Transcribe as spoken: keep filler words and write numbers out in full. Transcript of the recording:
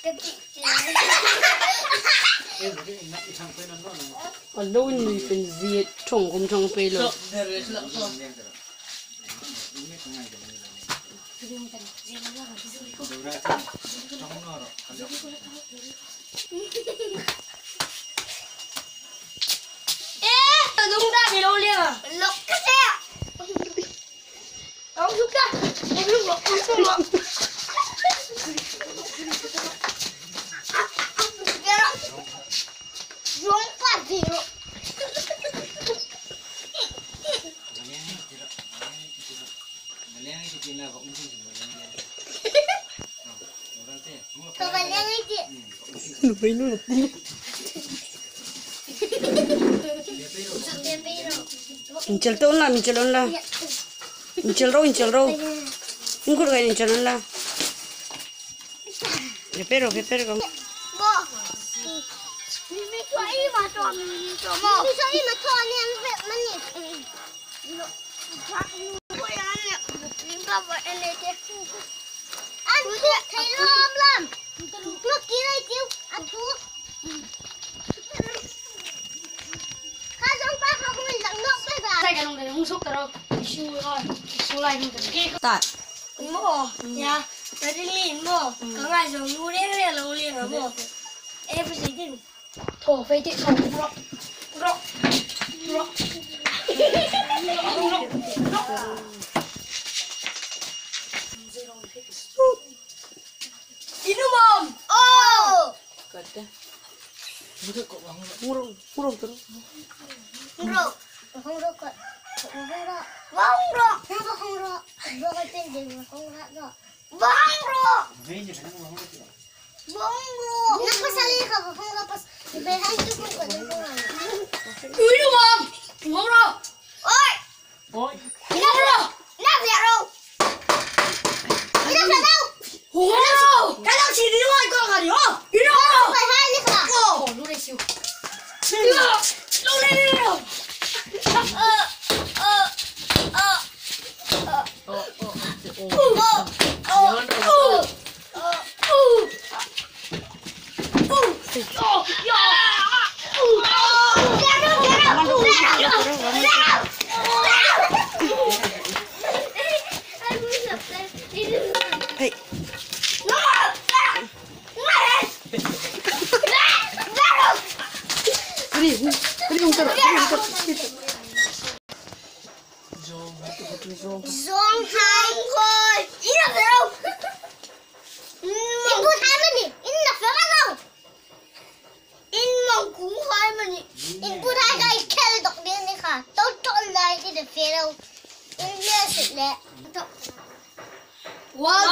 A lo nui pen ziet thong kum thong pei lo. Eh, tadung da bi lo le. Lok ka se. Ang suk da. Ang suk lok, ang suk lok. Zong pa di lo. Inchel ta unla, inchel unla. Inchel ro, inchel ro. Inkur ga inchel unla. Repero, repero. Bo. Mi mi so i ma to, mi mi so mo. Mi mi so i ma to ni an ve mani. Tat. Mo, ya, tadi ni mo, ka ngai zo nu reng reng lo le mo. Eh, bu si din. Thaw fei ti, thaw, ro, ro, ro, ro, ro. Inu mom. Oh. Kata. Hung ro, hung ro, hung ro. Hung ro. Hung ro ka. Hung ro. Hung ro. Hung ro. Hung ro. Hung ro. Hung ro. Hung ro. Bongro. Na pasal ini ka bongro pas. Ibe hai tu ko ko ko. Ui, lu bang. Bongro. Oi. Oi. Ina bro. Na bro. Ina bro. Bongro. Kalau sini lu ko kali ho. Ina bro. Pai hai ni ka. Ko. Lu re siu. Ina. Lu re re. Zong hai koi. Ina bro. In bu hai mani. In na fe ka lo. In mong ku hai mani. In bu hai kai khel dok din ni ka. To to lai ki de fe lo. In le sit le. To. Wow.